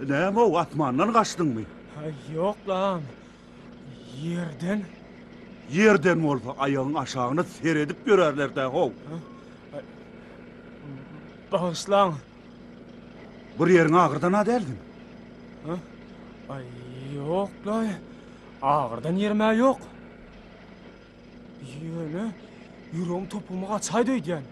Näme-ow, asmandan gaçdyňmy? Ýok lan, ýerden. Ýerden bolsa aýagyň aşagyna seredip ýörärler-dä, how. Bagyşlaň. Bir ýeriňi agyrdan-a däldiň? Aý, ýok-laý, agyrdan ýerim-ä ýok. Ýöne ýüregim topugyma gaçaýdy öýdýän.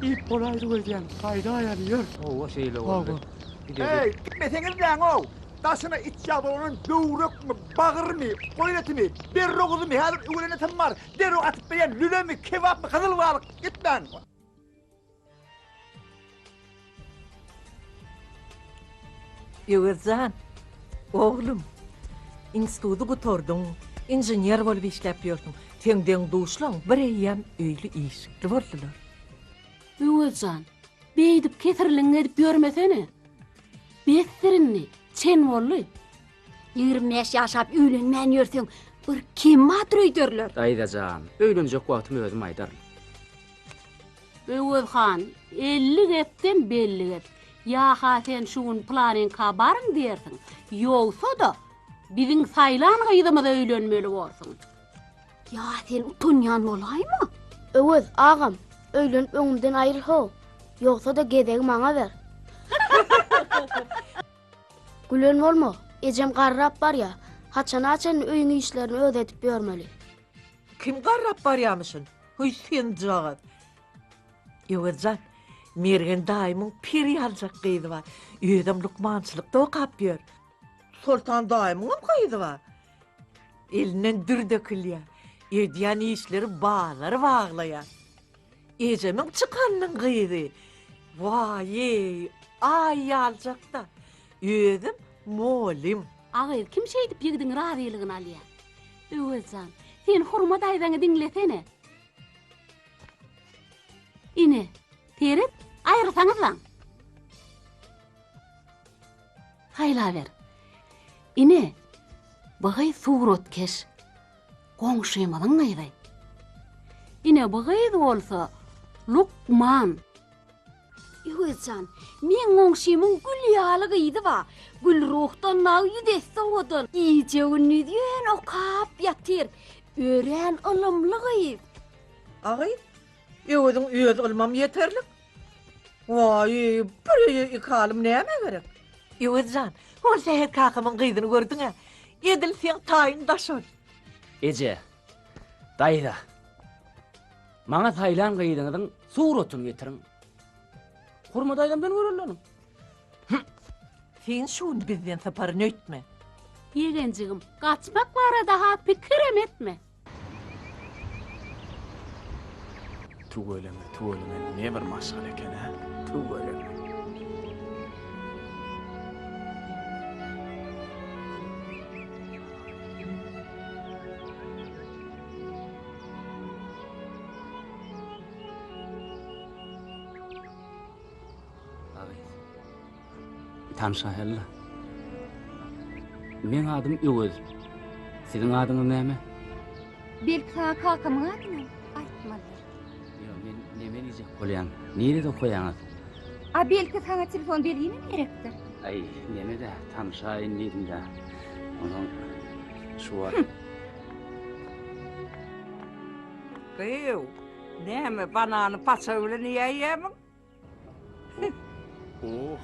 Iýip bolaýdyk öýdýän. Gaýdaýaly ýör. Hawa şeýle boldy. Eý, gitmeseňizläň-ow! Daşyna iç ýag dolanan böwrekmi, bagyrmy, goýun etimi, berroguzymy, häzir üwelen etim bar, derrew atyp berýän lülemi, kebapmy, gyzyl balyk, gitmäň! Öwez jan, oglum, instituty gutardyň, inžener bolup işläp ýörsüň. Seň deň-duşlaň bir eýýäm öýli-işikli boldular. Öwez jan, beýdip kesirligiňi edip ýörmesene. Besdir indi, çen boldy. 25 ýaşap öýlenmän ýörseň, bir kem bardyr öýderler. Daýza jan, öýlenjek wagtym özüm aýdaryn. Öwez han, 50 gepden belli gep. Ýa-ha sen şu gün pylanyňka baryň diýersiň, ýogsa-da, biziň saýlan gyzymyza öýlenmeli borsuň. Ýa sen utanýan bolaýma? Öwez, agam, öýlenip öňümden aýryl how. Ýogsa-da gezegi maňa ber. Gülen bolma, ejem garrap barýa. Haçana çenli öýüň işlerini özi edip ýörmeli. Kim garrap barýamyşyn? Höý senjagaz. Öwez jan, Mergen daýymyň peri ýaljak gyzy bar. Özem lukmançylykda okap ýör. Soltan daýymyňam gyzy bar. Elinden dür dökülýär. Edýän işleri bazary baglaýar. Ejemiň çykanynyň gyzy. Waý-eý, aý ýaljak-da. Özem mugallym. A gyz, kim şeýdip ýigidiň razylygyny alýar? Öwez jan, sen Hurma daýzaňy diňlesene. Ine, seret, aýrylsaňyzlaň. Saýlaber. Ine, bu gyz suratkeş. Goňşymyzyň gyzy. Ine, bu gyz bolsa lukman. Öwez jan, meň goňşymyň gül ýaly gyzy bar. Gülruhdan dagy ýüz esse owadan. Gije-gündiz ýöne okap ýatyr. Örän ylymly gyz. A gyz, Öweziň öz ylmam ýeterlik. Waý, bir öýe iki alym nämä gerek? Öwez jan, hol Sähet kakamyň gyzyny gördüň-ä? Edil seň taýyň daş ol. Eje, daýza, maňa saýlan gyzyňyzyň suratyny getiriň. Hurma daýzamdan göreliň. Sen şu gün bizden syparyn öýtme. Ýegenjigim, gaçmak barada-ha pikirem etme. Tüweleme, tüweleme, ne bir maşgala eken-ä? Tüweleme. Tanşaýaly. Meň adym Öwez. Siziň adyňyz näme? Belki saňa kakamyň adyny aýtmalydyr. Ýok, men neme diýjek bolýan? Nirede okaýaňyz? A belki saňa telefon belginem gerekdir? Aý, neme-dä, tanşaýyn diýdim-dä. Onsoň şu wagt. Gyýw, näme, banany paçagy bilen iýäýýärmiň? Oh.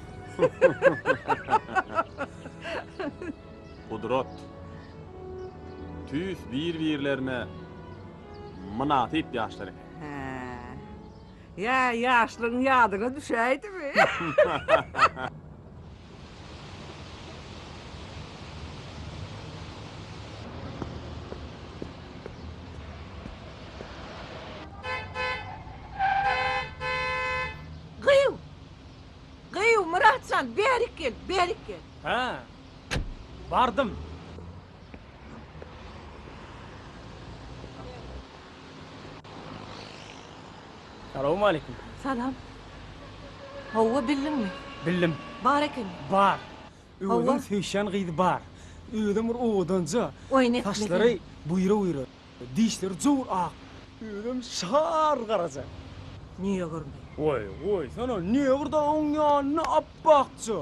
Gudrat. Tüýs bir-birlerine mynasyp ýaşlar eken. Hä. Ýa ýaşlygyň ýadyňa düşäýdimi? jan, bärik gel, bärik gel. Hä, bardym. Salowmaleýkim. Salam. Hawa, bildiňmi? Bildim. Bar ekeni. Bar. Öweziň söýüşýän gyzy bar. Özem bir owadanja. Oýun etmesene. Saçlary buýra-buýra, dişleri jowur ak. Özem şar garaja. Negrmi? Goý, goýsana, negr-da oň ýanynda apbakja.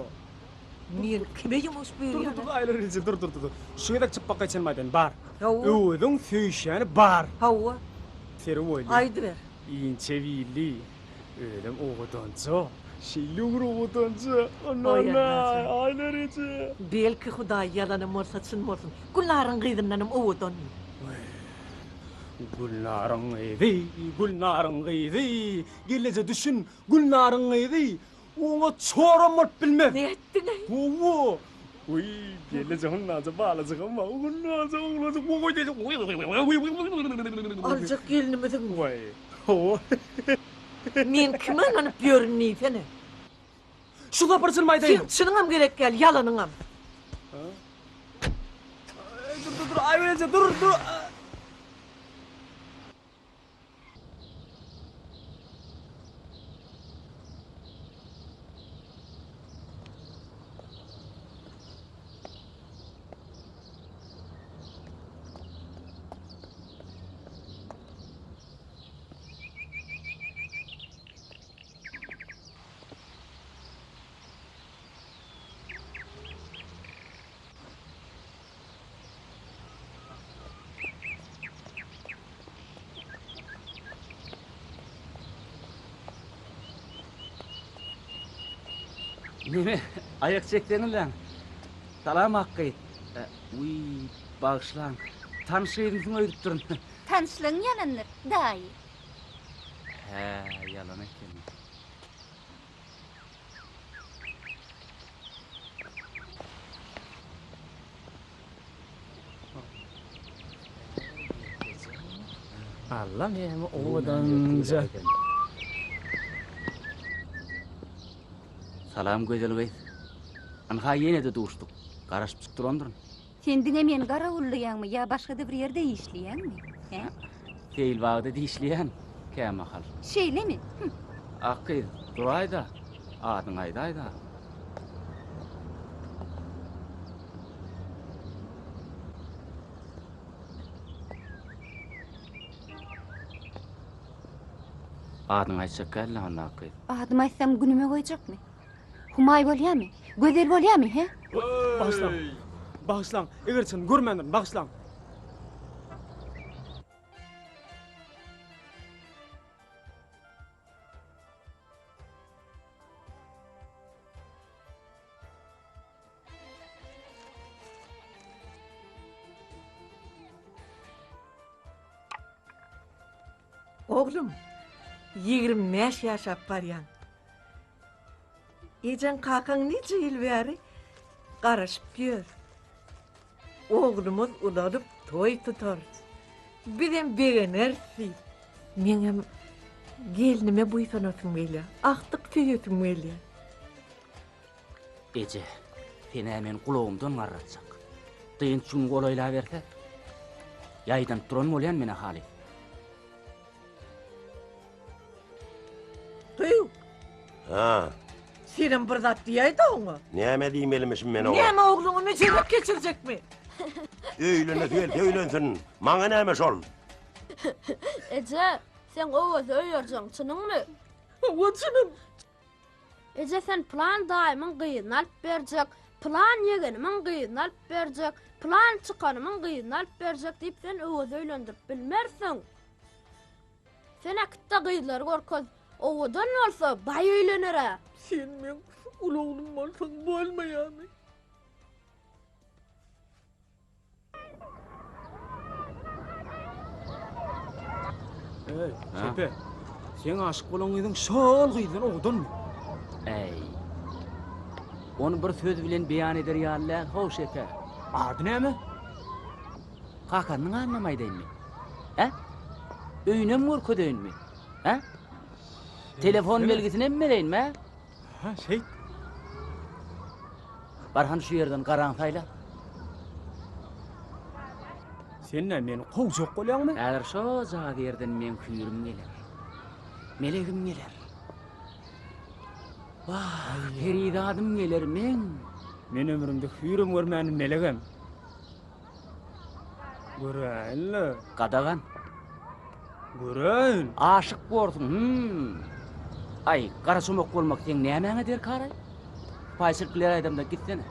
Men kime ýumuş buýurýan? Dur, dur, dur, Aýlar eje, dur, dur, dur. Şu gezek çypbakaý çenimi aýdaýyn, bar. Hawa. Öweziň söýüşýäni bar. Hawa. Seri boýly. Aýdyber. Inçe billi. Özem owadanja. Şeýle bir owadanja. Anana, Aýlar eje. Belki Hudaý ýalanam bolsa çyn bolsun. Gülnaryň gyzyndanam owadanmy? Gülnaryň gyzy, Gülnaryň gyzy. Gelneje düşün, Gülnaryň gyzy. Oňa çoram bolup bilmez. Nätdiň-eý? Hawa. Wiý, gelneje hondanca balajygam bar. Hondanca oglanjyk. Aljak gelnimiziňmi? Waý, hawa. Men kime ynanyp ýörün diýsene. Şu sapar çynymy aýdaýyn. Seň çynyňam gerek däl, ýalanyňam. Dur, dur, dur, Aýgül eje, dur, dur. Neme, aýak çekseňizläň. Salam Akgy. Wiý, bagyşlaň. Tanyş gyzymsyň öýdüpdirin. Tanyşlygyň ýalandyr, daýy. Hä, ýalan ekeni. Alla näme owadanja. Salam gözel gyz. Ynha ýene-de duşduk. Garaşyp durandyryn. Sen diňe meni garawullaýaňmy ýa başga-da bir ýerde işleýäňmi? Hä? Seýilbagda dişleýän kämahal. Şeýlemi? Hüm. Ak gyz, duraý-da, adyňy aýdaý-da. Adyňy aýtjak däl-le onda, ak gyz. Adymy aýtsam günüme goýjakmy? Humaý bolýamy? Gözel bolýamy, hä? Bagyşlaň. Bagyşlaň. Eger çyn görmändirin, bagyşlaň. Oglum, 25 ýaşap barýaň. Ejeň kakaň nije ýyl bäri garaşyp ýör. Oglumyz ulalyp toý tutarys. Bizem begeneris diýip. Meňem gelnime buýsanasym gelýär. Agtyk söýesim gelýär. Eje, sen-ä meni gulagymdan garratjak. Dynç gün golaýlaberse, ýaýdanyp duran bolýan men-ä halys. Gyw! Ha. Senem bir zat diýäý-de oňa. Näme diýmelimişim men oňa? Näme ogluňy müjewür geçirjekmi? Öýlenesi gelse öýlensin. Maňa näme şol? Eje, seň Öwezi öýerjegiň çynyňmy? Hawa, çynym. Eje sen pylan daýymyň gyzyny alyp berjek, pylan ýegenimiň gyzyny alyp berjek, pylan çykanymyň gyzyny alyp berjek diýip sen Öwezi öýlendirip bilmersiň. Sen äkitde gyzlary görkez. Owadan bolsa baý öýlener-ä. Sen meň uly oglum bolsaň bolmaýarmy? Eý, Şepe. Seň aşyk bolan gyzyň şol gyzdan owadanmy? Eý. Ony bir söz bilen beýan eder ýaly däl, how Şepe. Ady näme? Kakanyň adynam aýdaýynmy? Hä? Öýünem görkezeýinmi? Hä? Telefon belgisinem bereýinmi, hä? Hä, şeýt. Bar hany şu ýerden garaň saýla. Sen nä meni kowjak bolýaňmy? Häzir şojagaz ýerden meň hüýrüm geler. Melegim geler. Wah, perizadym geler meň. Men ömrümde hüýrem görmändim melegem. Göräýin-le. Gadagan. Göräýin. Aşyk borsuň, hüm. Aý, garaçomak bolmak seň nämäňe derkar-aý? Paýçylyk biler aýdamda gitsene.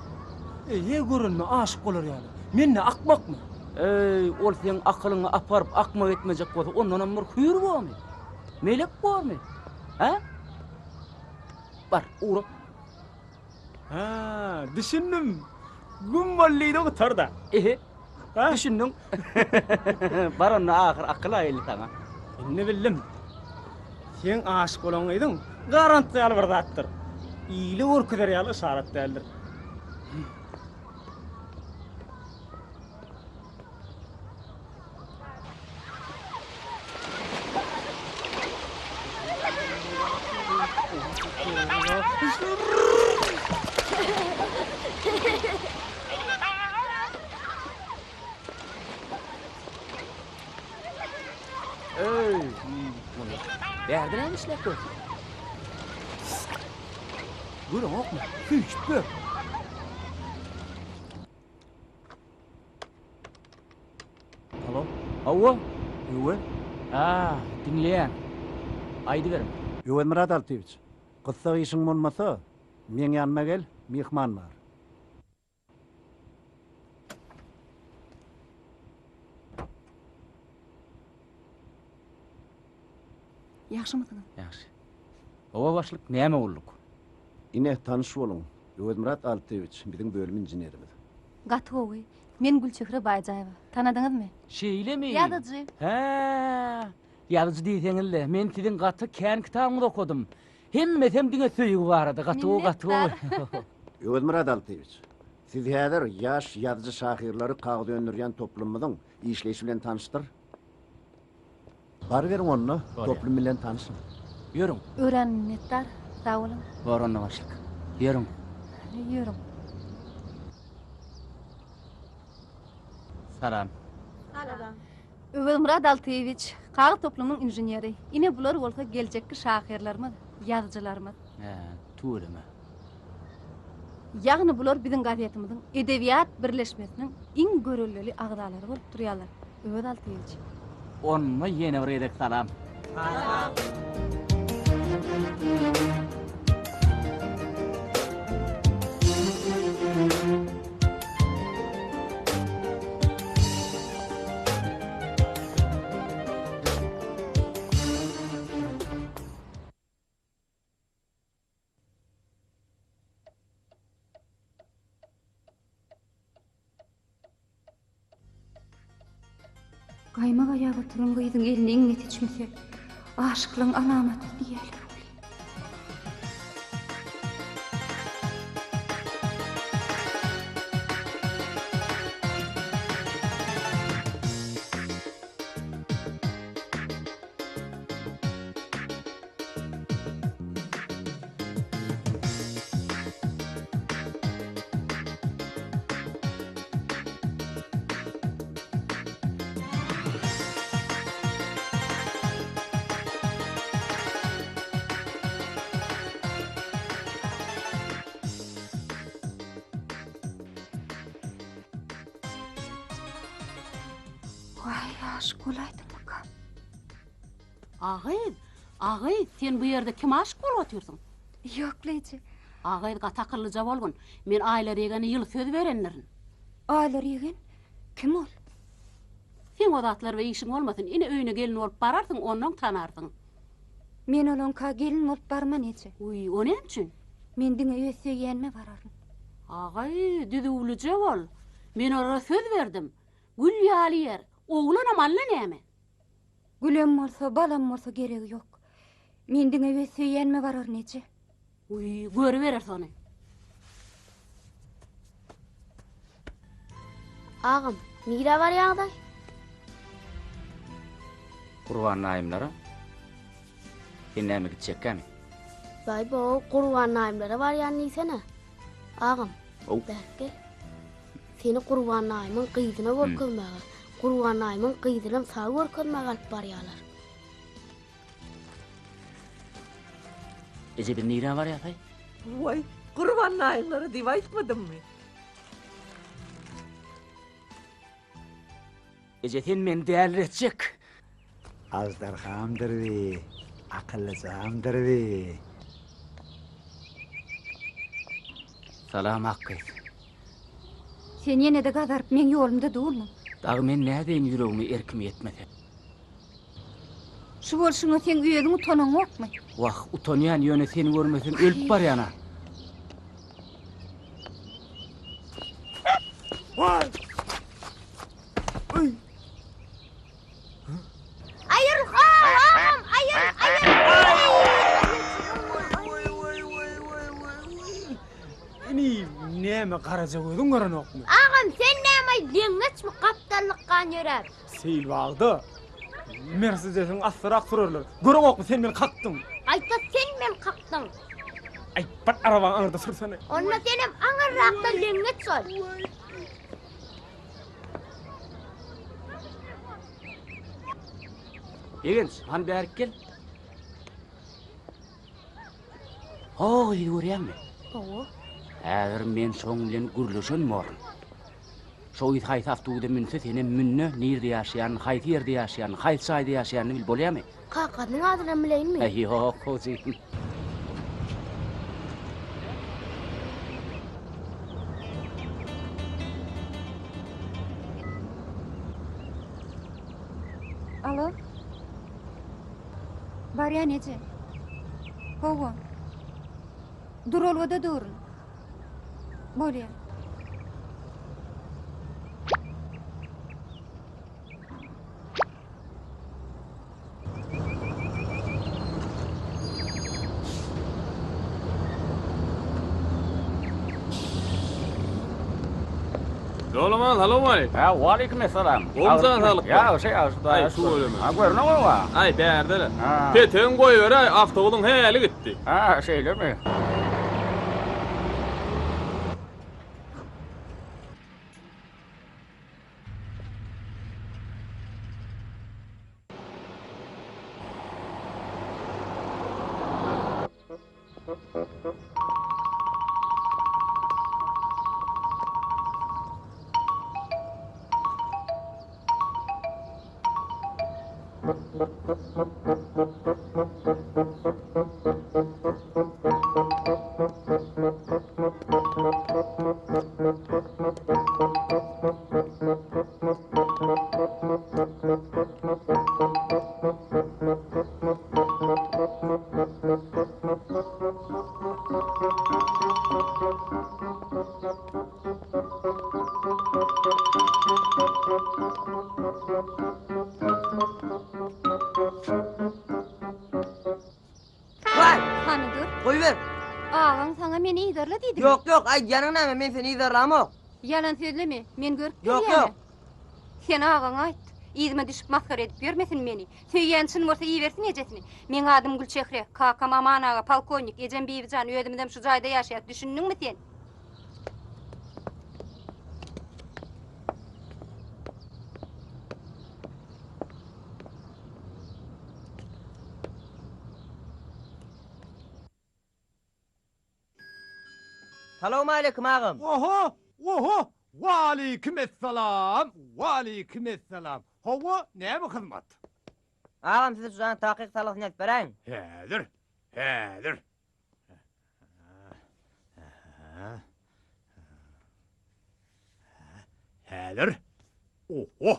Eý, görenime aşyk bolar ýaly. Men nä akmakmy? Eý, ol seň akylyňy aparyp akmak etmejek bolsa, ondanam bir hüýr bormy? Melek bormy? Hä? Bar, ugra. Hä, düşündim. Güm bol diýdi gutar-da. Ehe, düşündiň. Bar onda ahyr akyl aýyldy saňa. Indi bildim. Seň aşyk bolan gyzyň garantgy ýaly bir zatdyr. Ile görkezer ýaly yşarat däldir. Öý, muny bärde näme işläp ýörsüň? Göreňokmy? Süýşüp ýör. Halo? Hawa. Öwez? Ha, diňleýän. Aýdyberiň. Öwezmyrat Altyýewiç, gyssag işiň bolmasa, meň ýanyma gel, myhman bar. Ýagşymysyňyz? Ýagşy. Hawa başlyk, näme gulluk? Ine, tanyş boluň, Öwezmyrat Altyýewiç, biziň bölüm inženerimiz. Gaty gowy. Men Gülçehre Baýjaýewa. Tanadyňyzmy? Şeýlemi? Ýazyjy. Hä, ýazyjy diýseňiz-le, men siziň gaty kän kitabyňyzy okadym. Hemmesem diňe söýgi barada. Gaty gowy, gaty gowy. Minnetdar. Öwezmyrat Altyýewiç, siz häzir ýaş ýazyjy-şahyrlary kagyz öndürýän toplumymyzyň işleýşi bilen tanyşdyr. Baryberiň onda, toplum bilen tanyşyň. Ýörüň. Örän minnetdar, sag boluň. Bor onda başlyk. Ýörüň. Ýörüň. Salam. Salam. Öwezmyrat Altyýewiç, kagyz toplumynyň inženeri. Ine bular bolsa geljekki şahyrlarymyz, ýazyjylarymyz. Hä, tüweleme. Ýagny bular biziň gazetimiziň edebiýat birleşmesiniň iň göreldeli agzalary bolup durýarlar. Öwez Altyýewiç. Onda ýene bir gezek salam. Salam. Gaýmak aýap oturan gyzyň eline iňňe seçmese, aşyklygyň alamaty diýýärler welin. Waý, aşyk bolaýdymyka? A gyz, a gyz, sen bu ýerde kime aşyk bolup otyrsyň? Ýok, Leýji. A gyz, gaty akyllyja bolgun. Men Aýlar ýegene ýyly söz berendirin. Aýlar ýegen? Kim ol? Seň o zatlar bilen işiň bolmasyn. Ine, öýüne gelin bolup bararsyň, onnoň tanarsyň. Men olaňka gelin bolup barman, eje. Wiý, o näme üçin? Men diňe öz söýýänime bararyn. A gyz, düzüwlije bol. Men olara söz berdim. Gül ýaly ýer. Oglanam alla näme? Gülem bolsa, balam bolsa geregi ýok. Men diňe öz söýýänime bararyn, eje. Wiý, görübereris ony. Agam, nirä barýaňyzaý? Gurban daýymlara. Sen näme gitjekkämi? Baý-bo, Gurban daýymlara barýan diýsene. Agam. Ow. Bärik gel. Seni Gurban daýymyň gyzyna görkezmäge, Gurban daýymyň gyzynam saňa görkezmäge alyp barýarlar. Eje biz nirä barýas-aý? Waý, Gurban daýyňlara diýip aýtmadymmy? Eje sen meni däliretjek. Aždarhamdyr bi, akyllyjamdyr bi. Salam Akgyz. Sen ýene-de gazaryp meň ýolumda durmyň? Dagy men nädeýin ýüregime erkim ýetmese. Şu bolşuňa seň özüň utanaňokmy? Wah, utanýan, ýöne seni görmesem ölüp barýan-a. Aýyr, how, agam, aýyr, aýyr! Ini näme garaja gözüň görenokmy? Agam, sen näme leňňeçmi gapdallykgan ýöräp? Seýilbagda Mersedesiň assyrak sürerler. Göreňokmy sen meni kakdyň. Gaýta sen meni kakdyň. Aý, bir arabaň aňyrda sürsene. Onda senem aňyrrakda leňňeç bol. Begenç, hany bärik gel. Ho, gyzy görýäňmi? Hawa. Häzir men şoň bilen gürleşen borun. Şo gyz haýsy awtobusa münse, senem mün-de, nirde ýaşaýanyny, haýsy ýerde ýaşaýanyny, haýsy jaýda ýaşaýanyny bil, bolýamy? Kakasynyň adynam bileýinmi? Äý, ýok, hojy. Alo. Barýan eje. Hawa. Duralgada durun. Bolýar. Ýolaman salowmaleýkim. Hä, waleýkim essalam. Gowmy jan saglyk? Ýagşy, ýagşy, Hudaýa Aý, tüweleme. Ha, görüne gowa. Aý, bärde-le. Ha. Petegiňi goýberäý, awtobusyň häli gitdi. Ha, şeýlemi? Waý! Hany dur. Goýber. Agaň saňa meni yzarla diýdimi? Ýok, ýok, aýdýanyň näme, men seni yzarlamok. Ýalan sözleme, men görüp Ýok, durýan-a. ýok. Sen agaňa aýt, yzyma düşüp masgara edip ýörmesin meni. Söýýän çyn bolsa ibersin ejesini. Meň adym Gülçehre, kakam Aman aga, polkownik, ejem Bibijan, özümizem şu jaýda ýaşaýas, düşündiňmi sen? Salowmaleýkim agam. Oho, oho, waleýkim essalam, waleýkim essalam. Hawa, näme hyzmat? Agam siz şu jaýyň takyk salgysyny ýazyp beräýiň. Häzir, häzir. Häzir. Oho.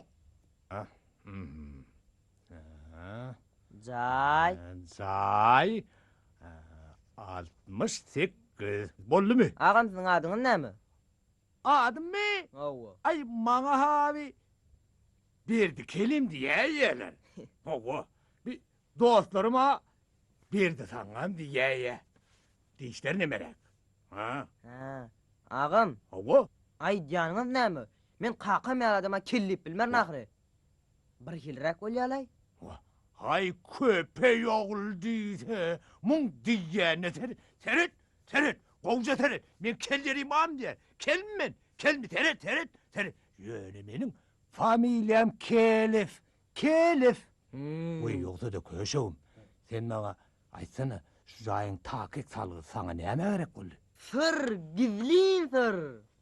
Jaý. Jaý. 68. Boldumy? Agam siziň adyňyz näme? Adymmy? Hawa. Aý, maňa haby Berdi kelim diýäýýärler. Hawa. Bi dostlarym-a Berdi saňňam diýäýýä. Dişler nemeräk? Ha? Hä. Agam. Hawa. Aýdýanyňyz näme? Men kakam ýaly adama kellip bilmerin ahyry. Birhiliräk bolýalaý. Haý köpeý ogul diýse, muň diýýänine seret, seret, seret! Gowja seret, men kel ýerim barmy diýýär. Kelmi men? Kelmi? Seret, seret, seret. Ýöne meniň familiýam Kelew. Kelew! Weý, ýogsa-da köşegim, sen maňa aýtsana, şu jaýyň takyk salgysy saňa nämä gerek boldy? Syr, gizlin syr.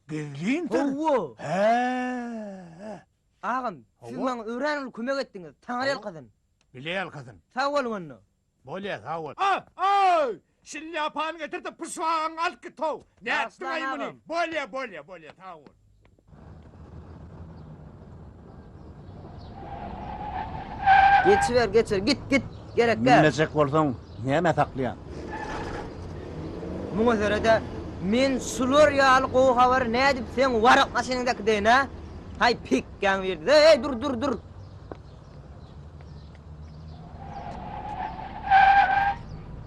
Gizlin syr? Hawa. Hä-ä. Agam, siz maňa örän uly kömek etdiňiz. Taňry ýalkasyn. Bile ýalkasyn. Sag boluň onda. Bolýa, sag bol. A-aý! Şlýapany getir-de pyşbagaňy alyp git-how! Nätdiň-aý muny? Bolýa, bolýa, bolýa, sag bol. Geçiber, geçiber, git, git, gerek däl. Münmejek bolsaň, nämä saklaýaň? Muňa seret-ä, men şular ýaly gowy habary nädip seň warak maşynyňda äkideýin-ä? Haý, pekgäň biri. Eý, dur, dur, dur!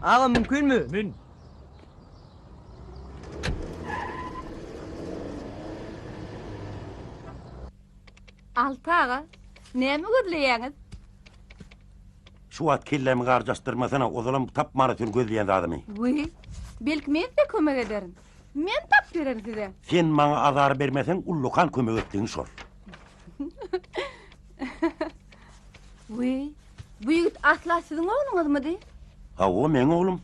Aga mümkinmi? Mün. Alty aga, näme gözleýäňiz? Şu wagt kellämi garjaşdyrmasana, ozalam tapman otyr gözleýän zadymy. Wiý, belki men size kömek ederin. Men tap bererin size. Sen maňa azar bermeseň, ullakan kömek etdigiň şol. Wiý, bu ýigit asla siziň ogluňyzmydy? Hawa, meň oglum.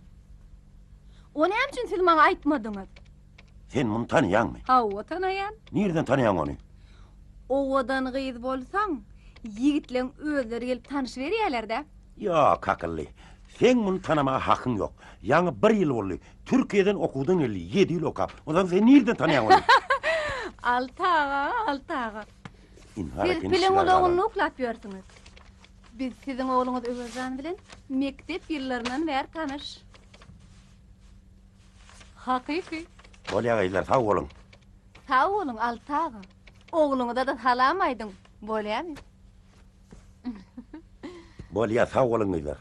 O näme üçin siz maňa aýtmadyňyz? Sen muny tanaýaňmy? Hawa, tanaýan. Nireden tanaýaň ony? Owadan gyz bolsaň, ýigitleň özleri gelip tanyşyberýäler-dä. Ýok, akylly. Seň muny tanamaga hakyň ýok. Ýaňy bir ýyl boldy. Türkiýeden okuwdan geldi, ýedi ýyl okap. Onsoň sen nireden tanaýaň ony? Alty aga, Alty aga. Ynha, Siz eken piliň işler ulagynda galan. uklap ýörsüňiz. Biz siziň ogluňyz Öwezjan bilen mekdep ýyllaryndan bäri tanyş. Hakyky. Bolýa gyzlar, sag boluň. Sag boluň, Alty aga. Ogluňyza-da salam aýdyň, bolýamy? Bolýa, sag boluň gyzlar.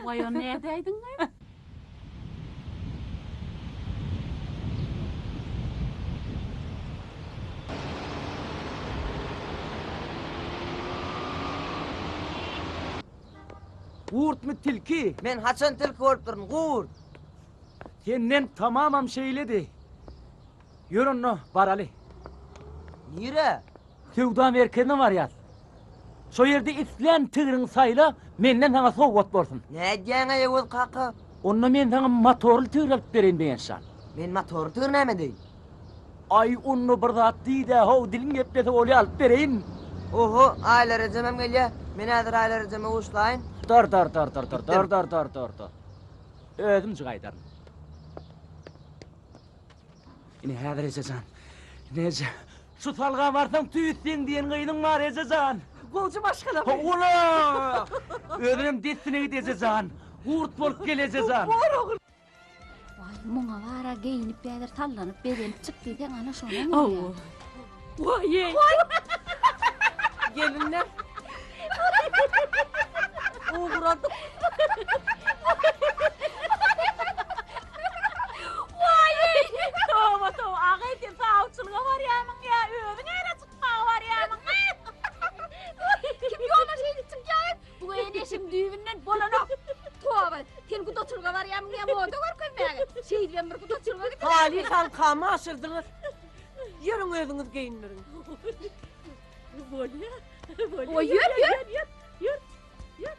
Waý, ony nädäýdiň? Gurtmy tilki? Men haçan tilki bolupdyryn, gurt? Senden tamamam şeýledi. Ýör onda, baraly. Nirä? Söwda merkezine barýas. Şo ýerde islän tigriňi saýla, menden saňa sowgat bolsun. Nädýäň-aý Öwez kaka? Onda men saňa motorly tigir alyp bereýin Begençjan. Men motorly tigir näme edeýin? Aý, onda bir zat diý-dä, how, diliň geplese bolýa, alyp bereýin. Oho, Aýlar ejemem gelýä. Men häzir Aýlar ejeme buşlaýyn. Dur, dur, dur, dur, dur, dur, dur, dur, dur, dur. Özümjik aýdaryn. Ine häzir eje jan. Ine eje. Şu salga barsaň tüýs seň diýen gyzyň bar eje jan. Gowja maşgalamy? Hawa-la! Özünem dessine git eje jan. Gurt bolup gel eje jan. Bor ogul. Waý, muňa bara geýinip häzir sallanyp bezenip çyk diýseň ana şonam Hawa. Waý-eý. Gelinler. Ugradyk. Waý-eý. Toba, toba. Agay sen sawçylyga barýarmyň ýa özüň ere çykmaga barýarmyň? Kim ýola şeýdip çykýar? Bu eneşiň düýbünden bolanok. Toba, sen gudaçylyga barýarmyň ýa moda görkezmäge? Şeýdibem bir gudaçylyga gidilermi? Halys halkamy aşyrdyňyz. Ýörüň özüňiz geýindiriň. Bolýa. Bolýa. Oý, ýör, ýör. Ýör, ýör. Ýör.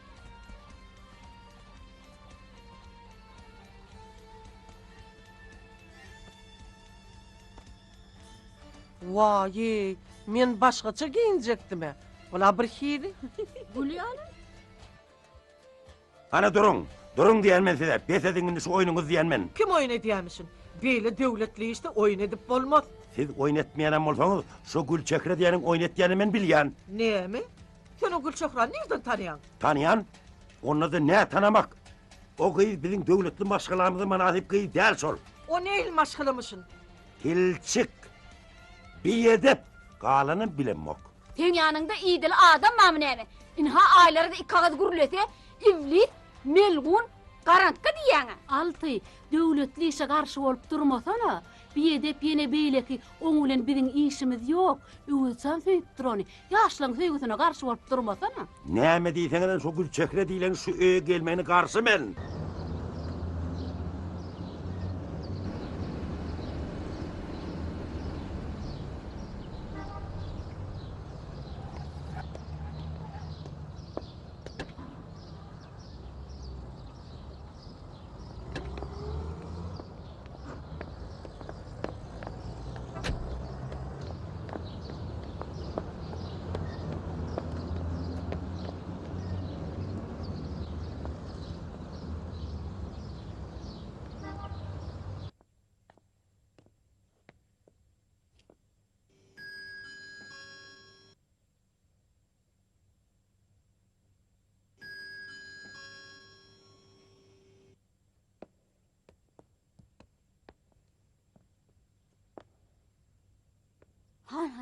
Waý, men başgaça geýinjekdim-ä. Bula bir hili. Gül ýaly. Hany duruň! Duruň diýýän men size! Bes ediň indi şu oýnuňyzy diýýän men! Kim oýun edýämişin? Beýle döwletli işde oýun edip bolmaz. Siz oýun etmeýänem bolsaňyz, şo Gülçehre diýeniň oýun etýänini men bilýän. Näme? Sen o Gülçehrany nirden tanaýaň? Tanaýan? Onda-da nä tanamak? O gyz biziň döwletli maşgalamyza mynasyp gyz däl şol. O nähili maşgalamyşyn? Tilçik! Biedep! Galanam bilemok. Seň ýanyňda idili adam barmy näme? Ynha Aýlara-da iki agyz gürlese, iblis, melgun, garantga diýýäň-ä. Alty, döwletli işe garşy bolup durmasana. Biedep ýene beýleki, oň bilen biziň işimiz ýok. Öwezjan söýüpdir ony. Ýaşlaň söýgüsine garşy bolup durmasana. Näme diýseňizem şo Gülçehre diýlen şu öýe gelmegine garşy men.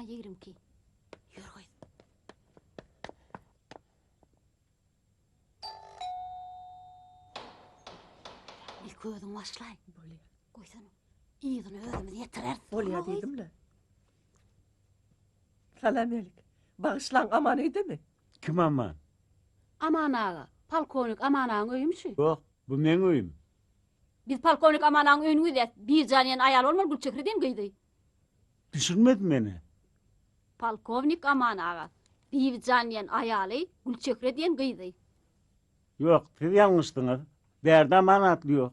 Ana 22. Ýör gyz. Ilki özüň başlaý. Bolýar. Goýsana. Yzyny özümiz ýetireris. Bolýar diýdim-le. Salam elik. Bagyşlaň, Aman öýdemi? Kim Aman? Aman aga, polkownik Aman agaň öýümi şu? Ýok, bu meň öýüm. Biz polkownik Aman agaň öýüni gözläs. Birjan diýen aýal bolmaly Gülçehre diýen gyzy. Düşünmedim meni. Polkownik Aman aga, Bibijan diýen aýaly, Gülçehre diýen gyzy. Ýok, siz ýalňyşdyňyz. Bärde Aman atly ýok.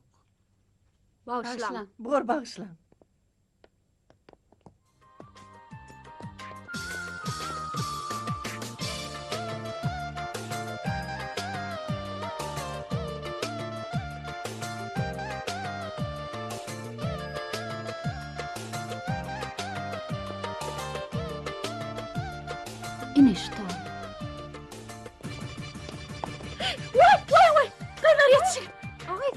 Bagyşlaň. Bor, bagyşlaň. Ine şu toý. Waý, waý, waý! Gyzlar ýetişiň! Agy.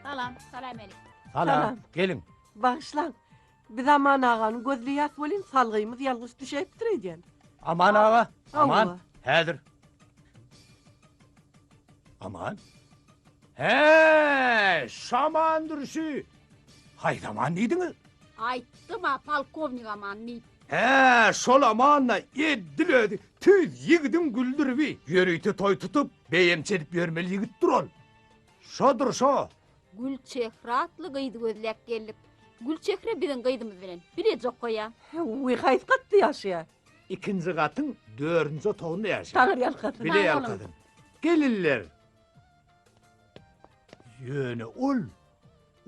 Salam, salam elik. Salam, geliň. Bagyşlaň, Biz Aman agany gözleýäs welin salgymyz ýalňyş düşäýipdir öýdýän. Aman aga, Aman, Hawa. häzir. Aman? Hä, şamandyr şü. Haýsy Aman diýdiňiz? Aýtdym-a, polkownik Aman diýip. Hä, şol Aman-da edil özi tüýs ýigidiň güldüribi. Ýörite toý tutup, beýemçi edip ýörmeli ýigitdir ol. Şodur şo. Gülçehre atly gyzy gözläp geldik. Gülçehre biziň gyzymyz bilen bileje okaýar. Wiý, haýsy gatda ýaşaýar? Ikinji gatyň dördünji otagynda ýaşaýar. Taňry ýalkasyn. Bile ýalkasyn. Gelinler. Ýöne ol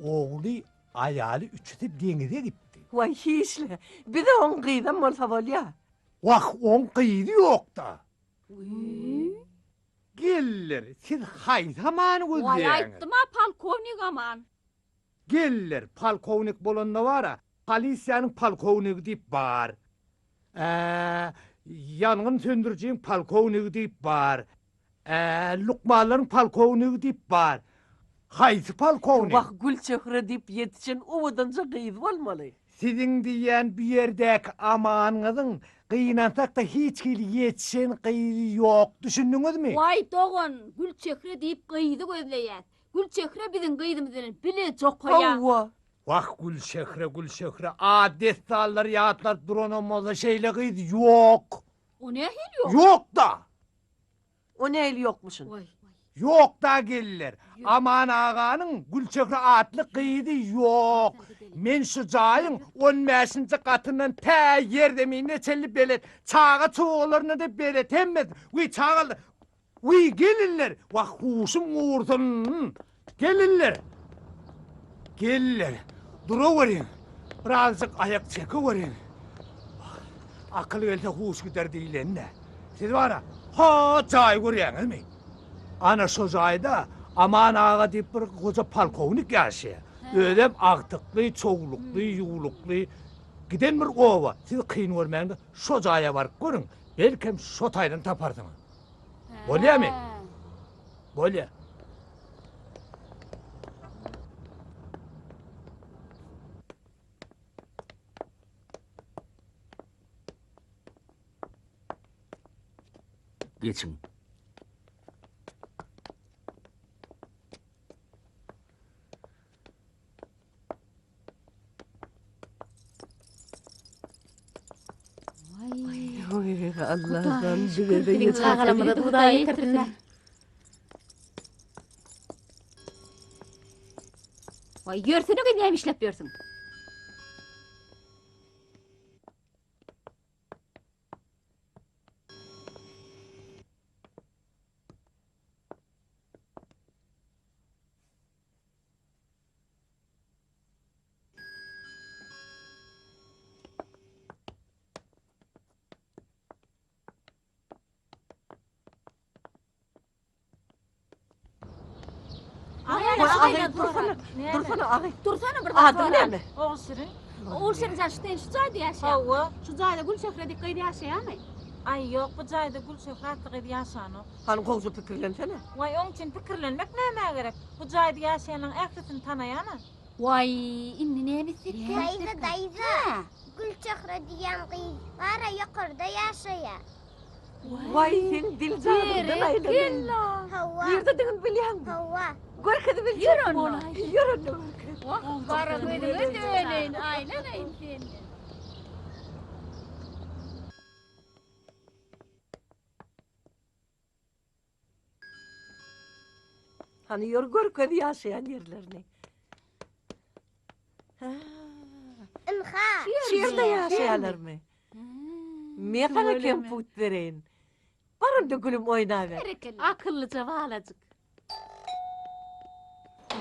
ogly, aýaly üçüsi deňize gitdi. Waý, hiç-le. Bize oň gyzam bolsa bolýar. Wah, oň gyzy ýok-da. Geller, siz haýsy Amany Waý, gözleýäňiz? aýtdym-a, polkownik Aman. Geller, polkownik bolanda bar-a, polisiýanyň polkownigi diýip bar. Ä, ýangyn söndürijiň polkownigi diýip bar. Ä, lukmanlaryň polkownigi diýip bar. Haýsy polkownik? Wah, Gülçehre diýip ýetişen owadanja gyz bolmaly. Siziň diýýän bu ýerdäki Amanyňyzyň gynansak-da hiç hili ýetişen gyzy ýok, düşündiňizmi? Waý dogan, Gülçehre diýip gyzy gözleýäs. Gülçehre biziň gyzymyz bilen bileje okaýar. Hawa. Wah, Gülçehre, Gülçehre, ad-dessanlary ýatlaryp duranam bolsa şeýle gyz ýok. O nähili ýok? Ýok-da! O nähili ýokmuşyn? Ýok-da gelinler. Aman aganyň Gülçehre atly gyzy ýok. Men şu jaýyň on bäşinji gatyndan tä ýerzeminine çenli belet. Çaga-çugalaryna-da belet hemmesi. Wiý, çagalar, wiý, gelinler, wah, huşum gursun. Gelinler! Gelinler, duraweriň, birazjyk aýak çekeweriň. Akyl gelse huş gider diýleni-dä. Siz bar-a, ho jaýy görýäňizmi? Ana şo jaýda Aman aga diýip bir goja polkownik ýaşaýar. Özem agtykly, çowlukly, ýuwlukly. Giden bir oba, siz kyn görmäň-de, şo jaýa baryp görüň, belkem şo taýdan taparsyňyz. Bolýamy? Bolýa. Geçiň. Oý, Allah'ım bize de yeter. Çagalarymyza Hudaý ýetirsin. Waý, ýörsene gyz näme işläp ýörsüň? Dursana, dursana agy. Dursana bir zat. Adyň näme? Ogulşirin. Ogulşirin jan şu sen şu jaýda ýaşaýaň. Hawa. Şu jaýda Gülçehre diýip gyz ýaşaýarmy? Aý, ýok, bu jaýda Gülçehre atly gyz ýaşanok. Hany gowja pikirlensene. Waý, oň üçin pikirlenmek nämä gerek? Bu jaýda ýaşaýanlaryň ählisini tanaýan-a. Waý, indi näme etsekkä? Daýza, daýza, Gülçehre diýen gyz bar-a ýokarda ýaşaýar. Waý, seň diljanyňdan aýlanaýyn. Hawa. Nirdedigini bilýäňmi? Hawa. Görkezip biljek bol. Ýör onda görkez. Gara gözüňe döneýin, aýlanaýyn senden. Hany ýör görkez ýaşaýan ýerlerini. Ynha. Şu ýerde ýaşaýarlarmy? Men saňa kemput bereýin. Bar onda gülüm oýnaber. Akyllyja balajyk.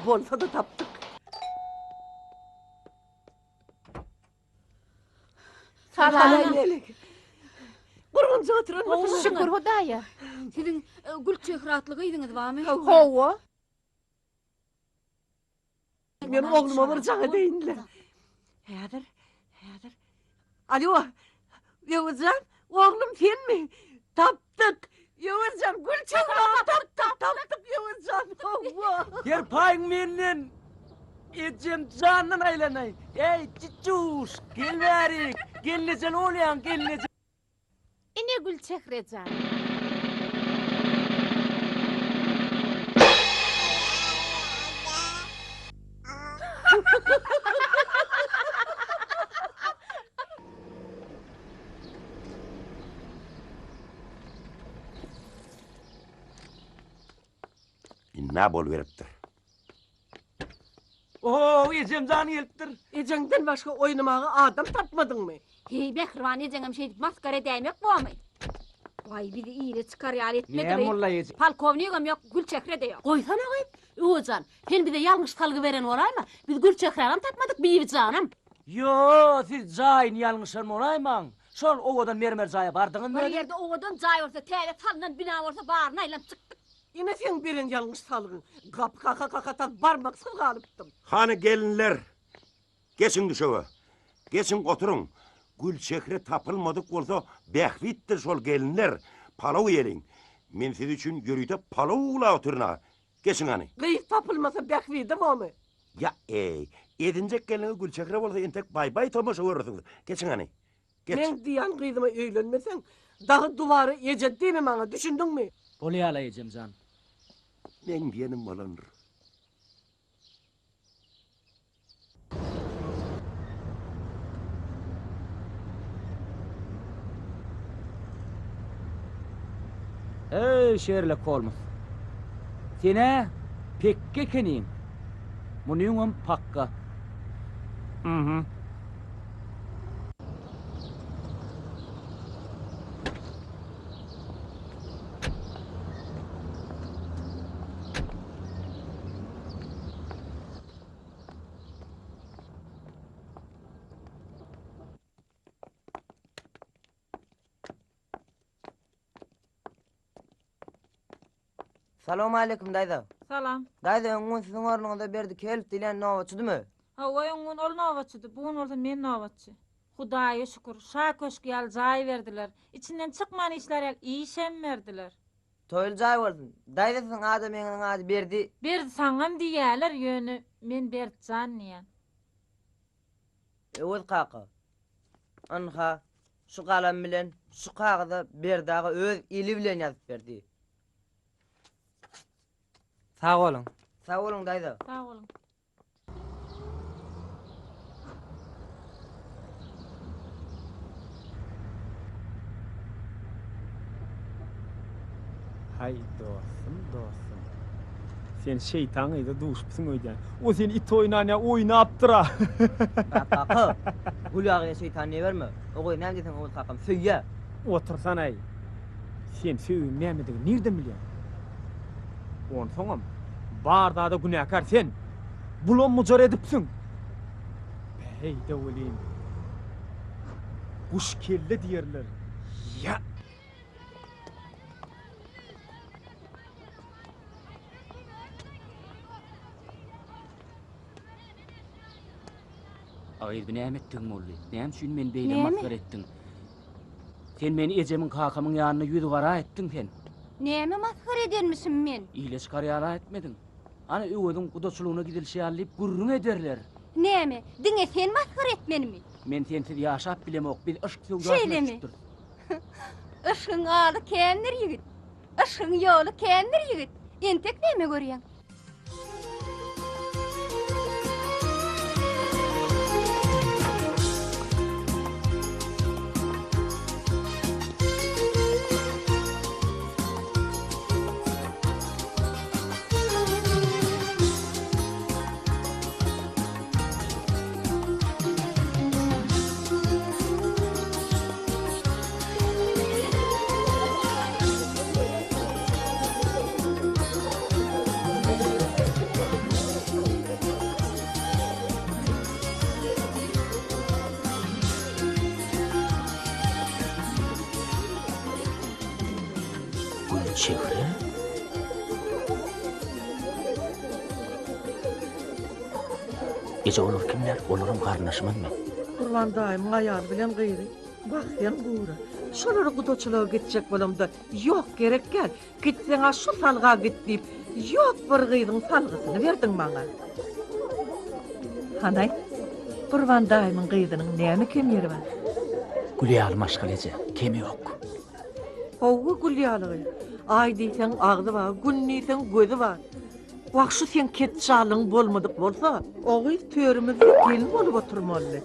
Bolsa-da tapdyk. Salam aleyküm. Gurgunja oturan bolsun. Şükür Hudaýa. Siziň e, Gülçehre atly gyzyňyz barmy? Hawa. Men ogluma bir jaň edeýin-le. Häzir, häzir. Alo, Öwezjan, oglum senmi? Tapdyk. Öwezjan, Gülçehrany tapdyk, tapdyk Öwezjan. Hawa. Her paýyň menden. Ejem jandan aýlanaý. Eý, çiçuş, gel bärik. Gelnejeli bolýaň, gelneje. Ine Gülçehre jan. Indi-ä boluberipdir. Oho, ejem jan gelipdir. Ejeňden başga oýnamaga adam tapmadyňmy? Heý, mähriban ejeňem şeýdip masgara edäýmek bormy? Waý, bizi ile çykar ýaly etmedi Näme gyz. molla eje? Polkownikam ýok, Gülçehre-de ýok. Goýsana gyz, Öwejan, sen bize ýalňyş salgy beren bolaýma? Biz Gülçehränem tapmadyk, Bibijanam. Ýo, siz jaýyny ýalňyşan bolaýmaň. Şol owadan mermer jaýa bardyňyzmy Bir özi? ýerde owadan jaý bolsa, täze salnan bina bolsa baryna aýlanyp çykdyk. Ine seň beren ýalňyş salgyň. Gapy kaka-kaka tas barmaksyz galypdym. Hany gelinler, geçiň düşege. Geçiň oturyň. Gülçehre tapylmadyk bolsa bähbitdir şol gelinler. Palaw iýeliň. Men siz üçin ýörite palaw uwlap otyryn-a. Geçiň hany. Gyz tapylmasa bähbide bormy? Ýa-eý, edinjek gelniňiz Gülçehre bolsa entek baý-baý tomaşa görersiňiz. Geçiň hany. Geç. Meň diýýän gyzyma öýlenmeseň, dagy dubara eje diýme maňa, düşündiňmi? Bolýa-la ejem jan. Meň diýenim bolandyr. Eý, Şerlok Holms! Sen-ä pekge ekeniň. Munyňam pakga. Mhm. Salowmaleýkim daýza. Salam. Daýza öň gün siziň ornuňyzda Berdi Kelp diýlen nobatçydymy? Hawa öň gün ol nobatçydy, bu gün bolsa men nobatçy. Hudaýa şükür, şa köşgi ýaly jaý berdiler. Içinden çykman işlär ýaly işem berdiler. Toýly jaý bolsun. Daýza siziň adamyňyzyň ady Berdi. Berdi saňam diýýäler, ýöne men Berdijan diýýän. Öwez kaka. Ynha, şu galam bilen şu kagyza Berdi aga öz eli bilen ýazyp berdi. Sag boluň. Sag boluň daýza. Sag boluň. Haý dostum, dostum. Sen şeýtan gyza duşupsyň öýdýän. O seni it oýnan ýa oýnapdyr-a. Kaka, Gül aga şeýtan diýiberme. O gyz näme diýseň Oguz kakam söýýä. Otursana-aý. Sen söýgiň nämedigini nirden bilýäň? Onsoňam, bar zada günäkär sen. Bulam-bujar edipsiň. Päheý-de welin, guş kelle diýerler. Ýa! A gyz, bu näme etdigiň boldy? Näme üçin meni beýle Näme? masgara etdiň? Sen meni ejemiň kakamyň ýanynda ýüzügara etdiň sen. Näme masgara edenmişim men? Ile çykar ýaly etmediň. Ana Öweziň gudaçylygyna gidilişi ýaly diýip gürrüň ederler. Näme, diňe sen masgara etmenimi? Men sensiz ýaşap bilemok, biz yşk söwdasyna Şeýlemi? düşüpdiris. Yşgyň aly kändir ýigit. Yşgyň ýoly kändir ýigit. Entek näme görýäň? Gülçehre? Eje olar kimler? Olaryň garyndaşymyzmy? Gurban daýymyň aýaly bilen gyzy. Wah sen gura. Şolara gudaçylyga gitjek bolamda, ýok gerek däl. Gitseň-ä şu salga git diýip, ýok bir gyzyň salgysyny berdiň maňa. Hany aýt, Gurban daýymyň gyzynyň näme kem ýeri bar? Gül ýaly maşgala eje, kemi ýok. Hawa gül ýaly gyz. Aý diýseň agzy bar, gün diýseň gözi bar. Wah şu seň ketjalygyň bolmadyk bolsa, o gyz törümizde gelin bolup oturmalydy.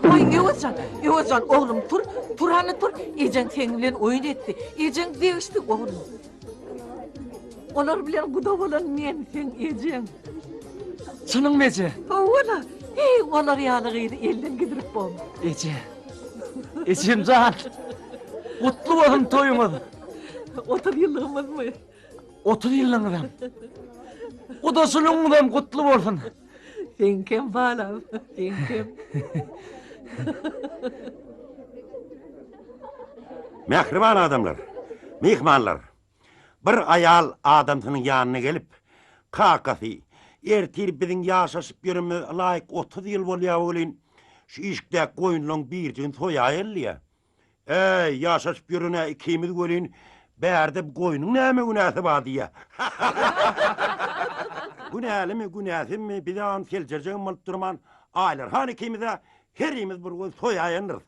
Waý Öwezjan, Öwezjan oglum tur, tur hany tur, ejeň seň bilen oýun etdi, ejeň degişdi oglum. Olar bilen guda bolan men, seň ejeň. Çynyňmy eje? Hawa-la, heý olar ýaly gyzy elden gidirip bolmaz. Eje, ejem jan, gutly bolsun toýuňyz. 30 ýyllygymyzmy? 30 ýyllygyňyzam. Gudaçylygyňyzam gutly bolsun. Seňkem balam, seňkem. Mähriban adamlar, myhmanlar! Bir aýal adamsynyň ýanyna gelip, Kakasy, ertir biziň ýaşaşyp ýörenimize ylaýyk 30 ýyl bolýar welin, şu işikdäki goýunlaň birjigini soýaýaly diýýär. Äý, ýaşaşyp ýören-ä ikimiz welin, bärde bu goýnuň näme günäsi bar diýýä. Günälimi, günäsizmi, biz-ä ony seljerjegem bolup durman, Aýlar han ikimiz-ä herimiz bir goýun soýaýandyrys.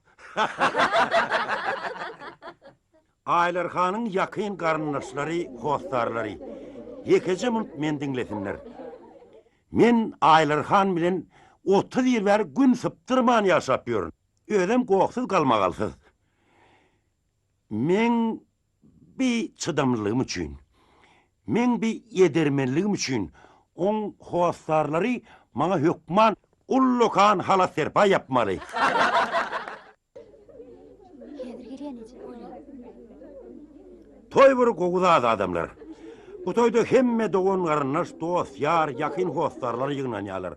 Aýlar hanyň ýakyn garyndaşlary, hossarlary, ýekeje munt meni diňlesinler. Men Aýlar han bilen 30 ýyl bäri gün sypdyrman ýaşap ýörün. Özem gohsuz galmagalsyz. Meň bi çydamlylygym üçin, meň bi edermenligim üçin oň hossarlary maňa hökman ullakan halat-serpaý ýapmaly. Toý bir gowy zat adamlar. Bu toýda hemme dogan-garyndaş, dost-ýar, ýakyn hossarlar ýygnanýarlar.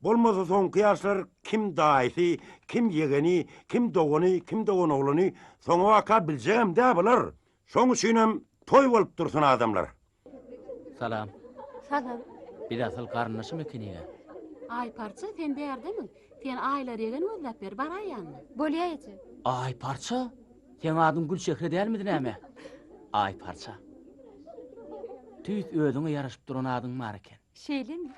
Bolmasa soňky ýaşlar kim daýysy, kim ýegeni, kim dogany, kim doganoglany soňabaka biljegem dä bular. Şoň üçinem toý bolup dursun adamlar. Salam. Salam. Biz asyl garyndaşym ekeniga. Aýparça sen bärdemiň? Sen Aýlar ýegen gözläp ber, baraý ýanyna. Bolýa eje. Aýparça? Seň adyň Gülçehre dälmidi näme? Aýparça. Tüýs özüňe ýaraşyp duran adyň bar eken. Şeýlemi?